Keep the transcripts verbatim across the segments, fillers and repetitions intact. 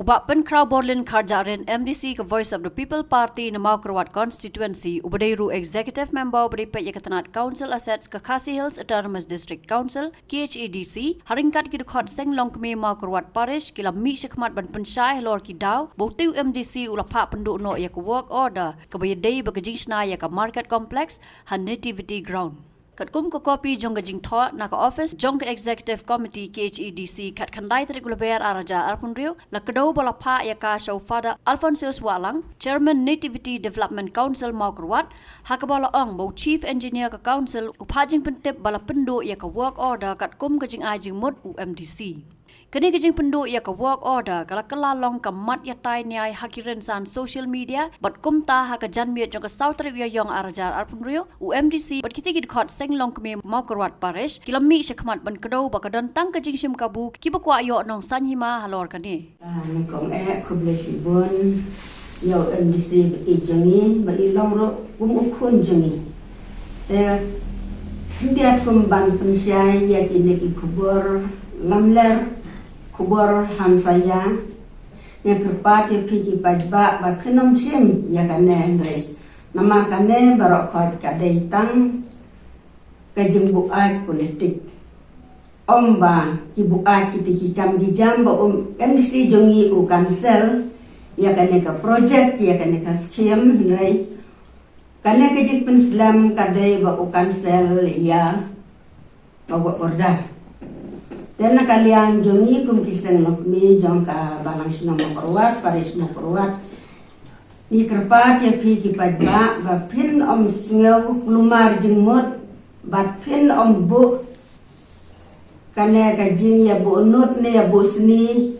Bah Pynkhraw Borlin Kharjahrin, M D C ka Voice of the People Party na Mawkyrwat Constituency, uba dei ruh Executive Member uba dei peit ïa ka tnad Council Assets ka Khasi Hills Autonomous District Council, K H A D C, ha ryngkat ki dkhot Seng Longkmie Mawkyrwat Parish, ki la mih shakhmat ban pynshai halor ki daw ba utei u M D C u la phah pynduh noh ïa ka work order kaba ïadei bad ka jingshna ïa ka Market Complex ha Nativity Ground. Katkum ka kopi jong ka jingthoh na ka office jong ka Executive Committee K H A D C, khatkhyndai tarik u Lber arhajar arphew hynriew, la kdew ba la phah ïa ka sha u Father Alphonsus Wahlang, Chairman Nativity Development Council Mawkyrwat, ha kaba la ong ba u Chief Engineer ka Council u phah jingpyntip ba la pynduh ïa ka work order katkum ka jingai jingmut u M D C. Kane ka jingpynduh ïa ka work order ka la kylla long ka mat ïatai nia ha ki rynsan social media, bad kumta ha ka janmiet jong ka saw tarik u Ïaïong arhajar arphew hynriew, u M D C bad kitei ki dkhot Seng Longkmie Mawkyrwat Parish ki la mih shakhmat ban kdew ba ka don tang ka jingshim kabu kiba kwah ïoh nongsaiñ hima halor kane. Ah, nyngkong eh khublei shibun ïa u M D C ba ïeit jong ngi, ba i long ruh kum u khun jong ngi. Te khyndiat kum ban pynshai ïa kine ki khubor lamler, khubor hamsaïa, nga kyrpad ïa phi ki paidbah ba phin ym shim ïa kane, hynrei namar kane baroh khoit ka dei tang ka jingbuaid politik. Ym ba ki buaid kiti ki kam ki jam ba u M D C jong ngi u cancel ïa kane ka project, ïa kane ka scheme, hynrei kane ka jingpynslem ka dei ba u cancel ïa ka work order. Te na ka liang jong ngi kum ki Seng Longkmie jong ka Balang Shnong Mawkyrwat, Parish Mawkyrwat, ngi kyrpad ïa phi ki paidbah ba phin ym sngew kulmar jingmut, bad phin ym buh kane ka jingïabuh nud ne ïabuh sni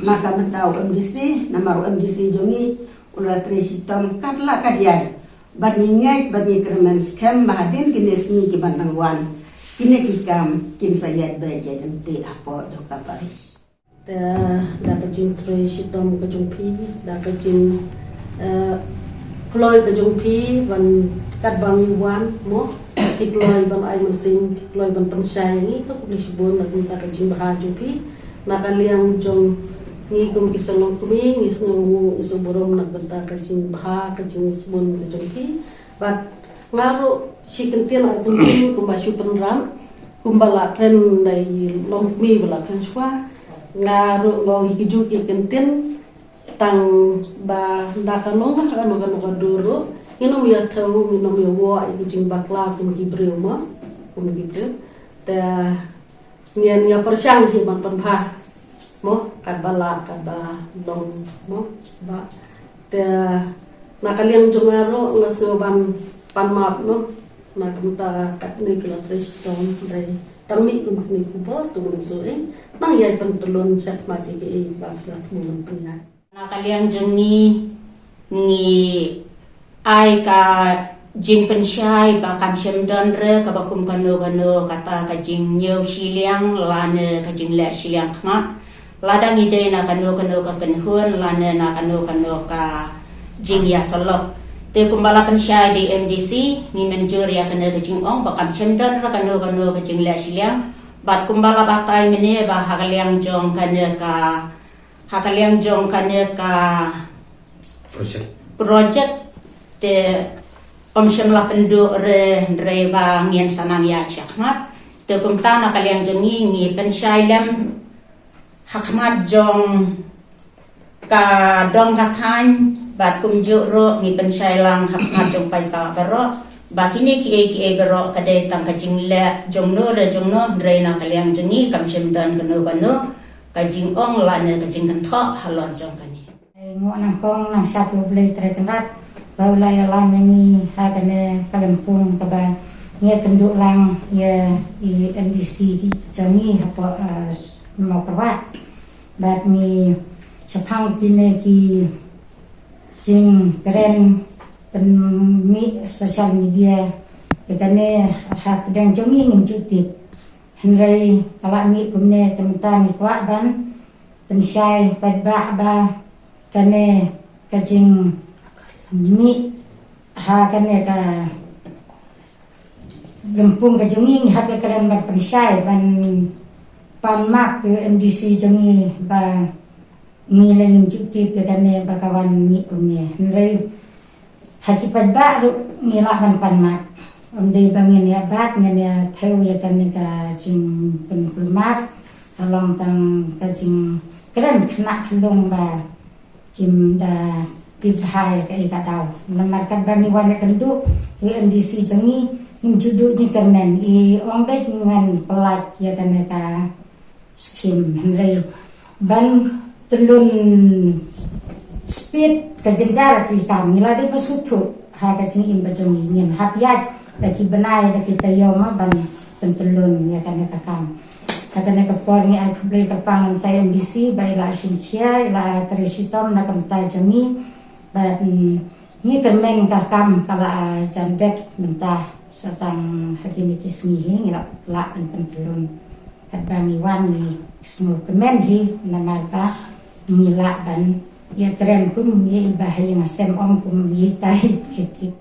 na ka bynta u M D C, namar u M D C jong ngi u la trei shitom katba lah katba ïai. Bad ngi ngeit bad ngi kyrmen skhem ba hadien kine sngi ki ban dang wan, kine ki kam kin sa ïaid beit ïaid ryntih hapoh jong ka parish. Te da ka jingtrei shitom ka jong phi, da ka jing, eh, kloi ka jong phi, ban katba ngi wan mo, ki kloi ban ai mynsiem, ki kloi ban pynshai ïa ngi, to khublei shibun na ka bynta ka jingbha jong phi. Na ka liang jong ngi kum ki Seng Longkmie, ngi sngewnguh, ngi sngewburom na ka bynta ka jingbha, ka jingsbun ka jong phi. Bad nga ruh shi kyntien ar kyntien kumba shu pynrap, kumba la kren da i Longkmie ba la kren shuwa. Nga ruh nga ong hi kajuh ki kyntien, tang ba da ka long ha kano kano ka dur ruh, ngin ym ïa thew, ngin ym ïa wad ïa ki jingbakla kum ki briew mo, kum ki briew. Te ngin ïa pyrshang hi ban pynbha mo, katba lah katba long mo, bah. Te na ka liang jong nga ruh nga sngew ban pan map mo, na ka bynta katne ki la trei shitom, dei tang mih kum kine ki khubor, to ngin shu ïa nang ïa pyntlun shakhmat ïa kiei ba ki la thmu ban pynïaid. Na ka liang jong ngi, ngi ai ka jingpynshai ba kam shym don re kaba kum kano kano kata ka jingñiew shiliang lane ka jingleh shiliang khmat. Lada ngi dei na kano kano ka kynhun lane na kano kano ka jingïasyllok. Te kumba la pynshai da i M D C, ngi mynjur ïa kane ka jingong ba kam shym don re kano kano ka jingleh shiliang. Bad kumba la batai mynne ba ha ka liang jong kane ka ha ka liang jong kane ka project, project te ym shym la pynduh re, hynrei ba ngin sa nang ïaid shakhmat. Te kumta na ka liang jong ngi, ngi pynshai lem ha khmat jong ka dong ka thaiñ, bad kumjuh ruh ngi pynshai lang ha khmat jong paidbah baroh ba kine kiei kiei baroh ka dei tang ka jingleh jongno re jongno, hynrei na ka liang jong ngi kam shym don kano kano ka jingong lane ka jingkynthoh halor jong kane. Nguh nyngkong nyngshap ïa U Blei Trai Kynrad ba u la ïalam ïa ngi ha kane ka lympung kaba ngi ïakynduh lang ïa i M D C jong ngi hapoh, eh, Mawkyrwat. Bad ngi shaphang kine ki jingkren pynmih social media, ïa kane hapdeng jong ngi ngim ju tip. Hynrei ka la mih kumne, te mynta ngi kwah ban pynshai paidbah ba kane ka jingmih ha kane ka lympung ka jong ngi, ngi hap ïakren ban pynshai, ban pan map ïa u M D C jong ngi ba Ngi la ngim ju tip ïa kane ba ka wan mih kumne. Hynrei ha ki paidbah ruh ngi lah ban pan map. Ym dei ba ngin ïa bat, ngin ïa thew ïa kane ka jingpynkulmar. Ka long tang ka jingkren khynnah khynlung ba kim da tip bha ïa kaei ka daw. Namar katba ngi wan ïakynduh, u M D C jong ngi, ngim ju duh jingkyrmen, i ong beit ngi wan pyllait ïa kane ka skim, hynrei ban tyllun speed ka jynjar ki kam, ngi la dei ban sngewthuh ha ka jingim ba jong ngi, ngin hap ïaid da ki bnai da ki taïew ma ban pyntyllun ïa kane ka kam. Ha kane ka por ngi ai khublei kyrpang na ka bynta M D C ba i la shim khia, i la trei shitom na ka bynta jong ngi, bad, mm, ngi kyrmen ka kam ka la, ah, jan dep mynta, sa tang ha kine ki sngi hi ngi la lah ban pyntyllun. Katba ngi wan ngi sngewkmen hi namar ba ngi lah ban ïakren kum ïa i ba ha ïing ha sem, ym kum ïa i tai politik.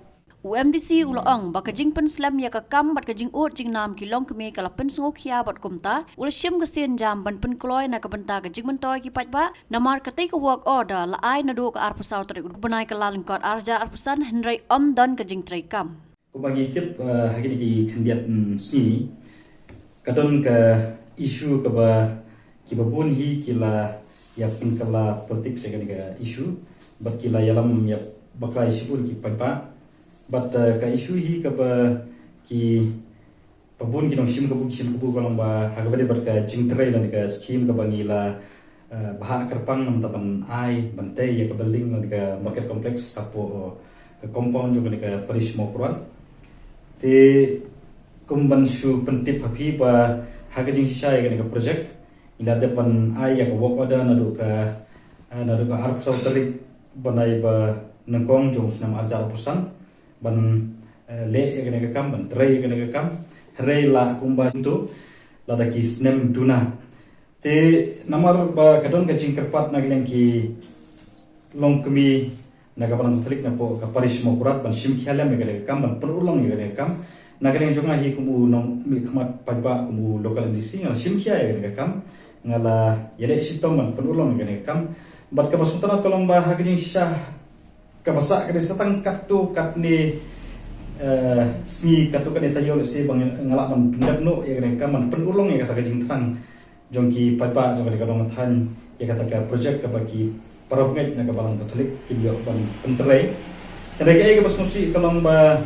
U M D C u la ong ba ka jingpynslem ïa ka kam bad ka jingud jingnam ki longkmie ka la pynsngewkhia bad kumta u la shim ka sienjam ban pynkloi na ka bynta ka jingmyntoi ki paidbah. Namar katei ka work order la ai naduh ka arphew saw tarik u bnai ka Kyllalyngkot arhajar arphew san, hynrei ym don ka jingtrei kam. Kumba ngi tip, eh, ha kine ki khyndiat, mm, sngi, ka don ka issue kaba kiba bun hi ki la ïa pynkylla politics ïa kane ka issue, bad ki la ïalam ïa bakla ïa shibun ki paidbah. Bad, eh, ka issue hi kaba ki ba bun ki nongshim kabu ki shim kabu ka long ba ha kaba ïadei bad ka jingtrei lane ka skim kaba ngi la, eh, bhah kyrpang namar ban ai ban tei ïa ka building lane ka market complex hapoh, eh, ka compound jong kane ka parish Mawkyrwat. Te kum ban shu pyntip ha phi ba ha ka jingshisha ïa kane ka project ngi la dep ban ai ïa ka work order naduh ka, eh, naduh ka arphew saw tarik bnai ba nyngkong jong u snem arhajar arphew san ban, eh, leh ïa kane ka kam, ban trei ïa kane ka kam. Hynrei la kumba to lada ki snem duna. Te namar ba ka don ka jingkyrpad na ka liang ki longkmie na ka Balang Katholik napoh ka parish Mawkyrwat ban shim khia lem ïa kane ka kam, ban pynurlong ïa kane ka kam. Na ka liang jong nga hi kum u nongmihkhmat paidbah, kum u local M D C, nga la shim khia ïa kane ka kam, nga la ïaleh shitom ban pynurlong ïa kane ka kam. Bad kaba sngewtynnat ka long ba ha ka jingshisha kaba sah ka dei sa tang katto katne, eh, sngi, katto katne taïew lehse ba nga lah ban pyndep noh ïa kane ka kam, ban pynurlong ïa kata ka jingthrang jong ki paidbah jong kane ka dong ka thaiñ ïa kata ka project kaba ki parabangeit na ka Balang Katholik ki ïoh ban pyntrei. Hynrei kaei kaba sngewsih ka long ba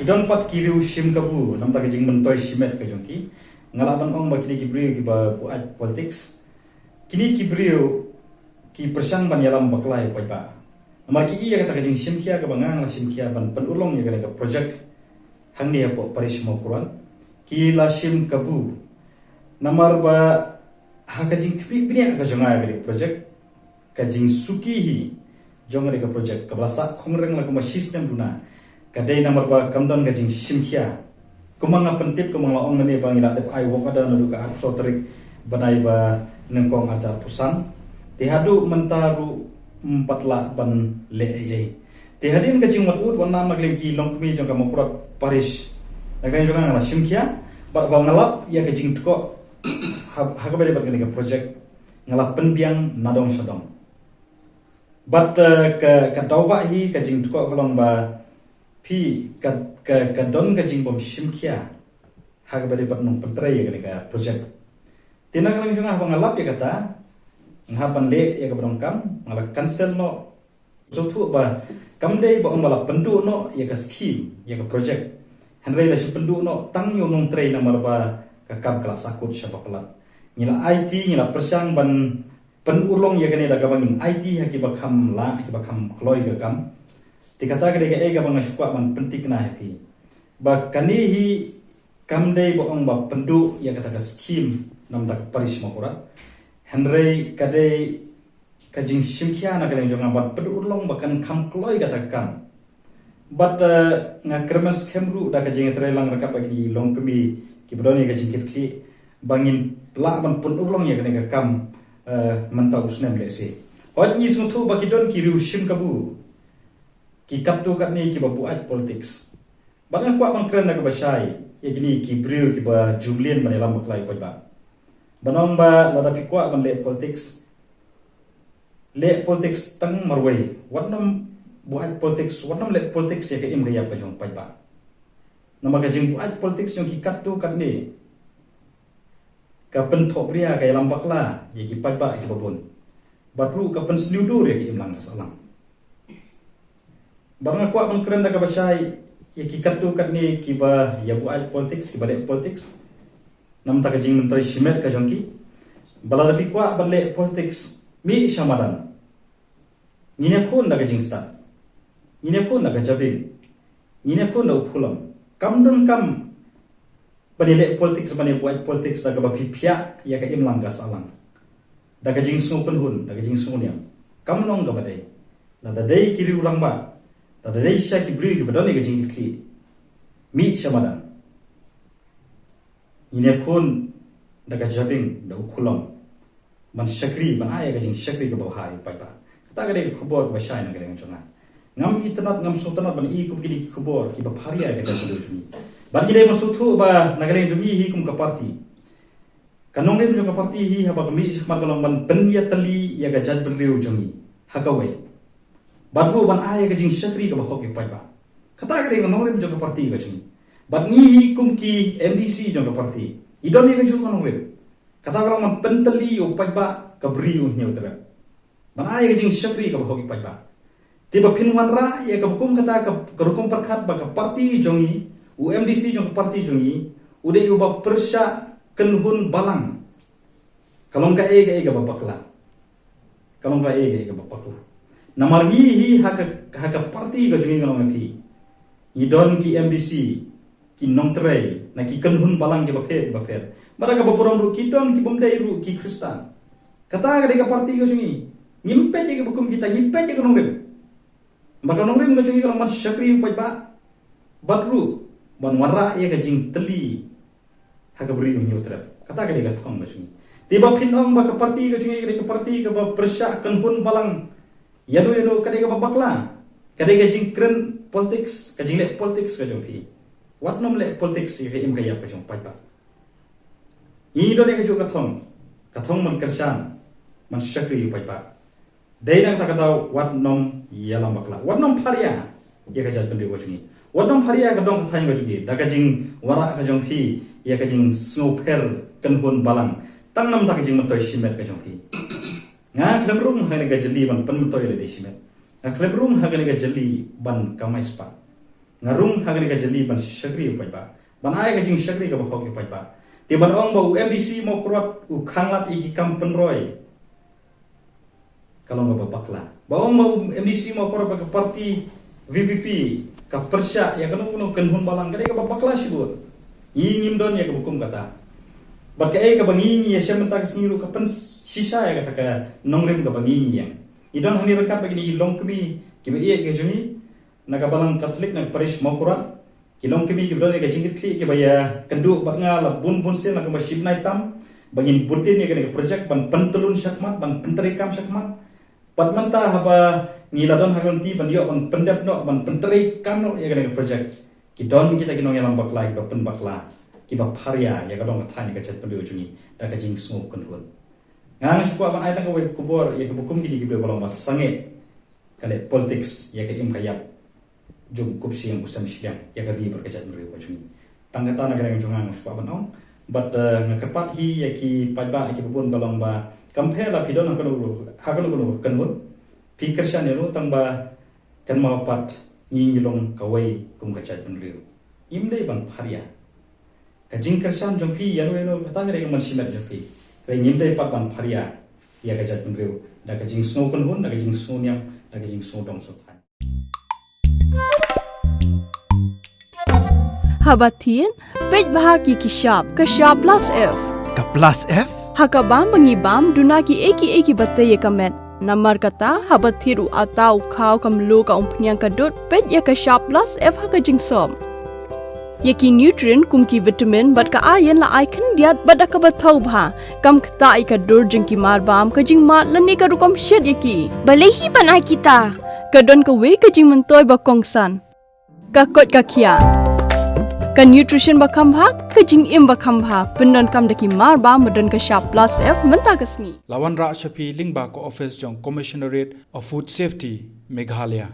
ki don pat ki riew shim kabu namar ka jingmyntoi shimet ka jong ki. Nga lah ban ong ba kine ki briew kiba buaid politics, kine ki briew ki pyrshang ban ïalam bakla ïa paidbah. Namar ki i ïa kata ka jingshim khia kaba nga nga la shim khia ban pynurlong ïa kane ka project hangne hapoh parish Mawkyrwat, ki la shim kabu. Namar ba ha ka jingkhmih bniah ka jong nga ïa kane ka project, ka jingsuki hi jong kane ka project kaba la sah khongryng la kumba shi snem duna, ka dei namar ba kam don ka jingshim khia. Kumba nga pyntip, kumba nga la ong mynne ba ngi la dep ai work order naduh ka arphew saw tarik bnai ba nyngkong arhajar arphew san. Te haduh mynta ruh ym pat lah ban leh ei ei. Te hadien ka jingwad ud wad nam na ka liang ki longkmie jong ka Mawkyrwat parish, na ka liang jong nga nga la shim khia bad ba nga lap ïa ka jingtkoh ha, ha kaba ïadei bad kane ka project, nga la pynbiang na dong sha dong. Bad, eh, ka, ka daw ba hi ka jingtkoh ka long ba phi ka, ka, ka don ka jingbym shim khia ha kaba ïadei bad nongpyntrei ïa kane ka project. Te na ka liang jong nga haba nga lap ïa kata, nga hap ban leh ïa kaba donkam, nga la cancel noh. Sngewthuh ba kam dei ba ong ba la pynduh noh ïa ka skim, ïa ka project, hynrei la shu pynduh noh tang ïa u nongtrei namar ba ka kam ka la sahkut shaba palat. Ngi la aiti, ngi la pyrshang ban pynurlong ïa kane da kaba ngin aiti ha kiba kham lah, ha kiba kham kloi ka kam. Te kata ka dei kaei kaba nga shu kwah ban pynthikna ha phi ba kane hi kam dei ba ong ba pynduh ïa kata ka skim namar ka parish Mawkyrwat, hynrei ka dei ka jingshim khia na ka liang jong nga ban pynurlong ba kan kham kloi kata ka kam. Bad, eh, nga kyrmen skhem ruh da ka jingïatreilang ryngkat bad ki longkmie kiba don ïa ka jingkitkhlieh ba ngin lah ban pynurlong ïa kane ka kam, eh, mynta u snem lehse. Hooid, ngi sngewthuh ba ki don ki riew shim kabu, ki katto katne kiba buaid politics. Bad nga kwah ban kren da kaba shai ïa kine ki briew kiba ju mlien ban ïalam bakla ïa paidbah. Ban ong ba lada phi kwah ban leh politics, Leh politics tang marwei, wat nym buaid politics, wat nym leh politics ïa ka im ka ïap ka jong paidbah. Namar ka jingbuaid politics jong ki katto katne ka pynthohbria, ka ïalam bakla ïa ki paidbah ïa kiba bun. Bad ruh ka pynsniew dur ïa ka imlang ka sahlang. Bad nga kwah ban kren da kaba shai ïa ki katto katne kiba ïa buaid politics, kiba leh politics. Namar ka jingmyntoi shimet ka jong ki. Ba lada phi kwah ban leh politics, mih sha madan. Ngin ïakhun da ka jingstad. Ngin ïakhun da ka jabieng. Ngin ïakhun da u khulom. Kam donkam ban ïaleh politics, ban ïabuaid politics da kaba phi phiah ïa ka imlang ka sahlang, da ka jingsngew kynhun, da ka jingsngew niam. Kam long kaba dei. Lada dei ki riew rangbah, lada dei shisha ki briew kiba don ïa ka jingkitkhlieh, mih sha madan. Ngin ïakhun da ka jabieng, da u khulom, ban shakri, ban ai ïa ka jingshakri kaba bha ïa u paidbah. Kata ka dei ka khubor kaba shai na ka liang jong nga. Ngam itynnad, ngam sngewtynnad ban i kum kine ki khubor kiba pharia ïa ka jaitbynriew jong ngi. Bad ngi dei ban sngewthuh ba na ka liang jong ngi hi kum ka party, ka nongrim jong ka party hi haba ka mih shakhmat ka long ban pynïatylli ïa ka jaitbynriew jong ngi ha kawei. Bad ruh ban ai ïa ka jingshakri kaba hok ïa u paidbah. Kata ka dei ka nongrim jong ka party ka jong ngi. Bad ngi hi kum ki M D C jong ka party, ngi don ïa kajuh ka nongrim. Kata ka long ban pyntylli ïa u paidbah, ka bri u hynñiewtrep. Ban ai ïa ka jingshakri kaba hok ïa u paidbah. Te ba phin wanrah ïa kaba kum kata ka, ka rukom pyrkhat ba ka party jong ngi, u M D C jong ka party jong ngi, u dei uba pyrshah kynhun balang. Ka long kaei kaei kaba bakla. Ka long kaei kaei kaba bakla. Namar ngi hi ha ka, ha ka party ka jong ngi, nga ong ïa phi, ngi don ki M D C, ki nongtrei na ki kynhun balang kiba pher kiba pher. Bad ha kaba burom ruh ki don ki bym dei ruh ki Khristan. Kata ka dei ka party ka jong ngi. Ngim peit ïa kiba kum kita, ngim peit ïa ka nongrim. Bad ka nongrim ka jong ngi ka long ban shakri ïa u paidbah. Bad ruh ban wanrah ïa ka jingtylli ha ka bri u hynñiewtrep. Kata ka dei ka thong ka jong ngi. Te ba phin ong ba ka party ka jong ngi ka dei ka party kaba pyrshah kynhun balang, ïano ïano, ka dei kaba bakla. Ka dei ka jingkren politics, ka jingleh politics ka jong phi. Wat nym leh politics ïa ka im ka ïap ka jong u paidbah. Ngi don ïa kajuh ka thong, ka thong ban kyrshan, ban shakri ïa u paidbah. Dei na kata ka daw wat nym ïalam bakla, wat nym pharia ïa ka jaitbynriew ka jong ngi, wat nym pharia ka dong ka thaiñ ka jong ngi da ka jingwanrah ka jong phi ïa ka jingsngewpher kynhun balang, tang namar ka jingmyntoi shimet ka jong phi. Nga khlem rung ha kane ka jylli ban pynmyntoi lade shimet. Nga khlem rung ha kane ka jylli ban kamai spah. Nga rung ha kane ka jylli ban shakri ïa u paidbah, ban ai ka jingshakri kaba hok ïa u paidbah. Te ban ong ba u M D C Mawkyrwat u khanglad ïa ki kam pynroi, ka long kaba bakla. Ba ong ba u M D C Mawkyrwat bad ka party V P P ka pyrshah ïa kano kano kynhun balang, ka dei kaba bakla shibun. Ngi ngim don ïa kaba kum kata. Bad kaei kaba ngi, ngi ïashem mynta ka sngi ruh ka pynshisha ïa kata ka nongrim kaba ngi, ngi ïeng. Ngi don hangne ryngkat bad kine ki longkmie kiba ïeit ka jong ngi na ka balang Katholik na ka parish Mawkyrwat. Ki longkmie kiba don ïa ka jingkitkhlieh kiba ïakynduh bad nga la bun bun sien, la kumba shibnai tam, ba ngin bud dien ïa kane ka project ban pyntylun shakhmat, ban pyntreikam shakhmat. Bad mynta haba ngi la don ha ka lynti ban ïoh ban pyndep noh, ban pyntreikam noh ïa kane ka project, ki don kita ki nongïalam bakla kiba pynbakla, kiba pharia ïa ka dong ka thaiñ, ïa ka jaitbynriew jong ngi da ka jingsngew kynhun. Nga nga shu kwah ban ai tang kawei ka khubor ïa kaba kum kine ki briew ba long ba sangeh ka leh politics ïa ka im ka ïap jong u Kupshiang u Sem Shiliang, ïa ka ri bad ka jaitbynriew ka jong ngi. Tang kata na ka liang jong nga nga shu kwah ban ong. Bad, eh, nga kyrpad hi ïa ki paidbah, ïa kiba bun, ka long ba kam pher la phi don ha kano, ha kano kano ka kynhun, phi kyrshan ïano, tang ba kynmaw pat ngi ngi long kawei kum ka jaitbynriew. Ngim dei ban pharia. Ka jingkyrshan jong phi ïano ïano, kata ka dei ka mon shimet jong phi. Hynrei ngim dei pat ban pharia ïa ka jaitbynriew da ka jingsngew kynhun, da ka jingsngew niam, da ka jingsngew dong sngewthaiñ. Haba thied, peit bha ïa ki shap, ka shap plus F. Ka plus F? Ha ka bam ba ngi bam, duna kiei kiei kiba tei ïa ka met. Namar kata, haba thied u atta, u khaw, ka mluh, ka umphniang, ka dud, peit ïa ka shap plus F ha ka jingsop. Ïa ki nutrient kum ki vitamin bad ka iron la ai khyndiat bad da kaba thaw bha. Kam ktah ïa ka dur jong ki marbam, ka jingmad lane ka rukom shet ïa ki. Balei hi ban ai kita? Ka don kawei ka jingmyntoi ba kongsan. Ka koit ka khiah. Ka nutrition ba kham bha, ka jingim ba kham bha, pyndonkam da ki marbam ba don ka shap plus F mynta ka sngi. La wanrah sha phi lyngba ka office jong Commissionerate of Food Safety, Meghalaya.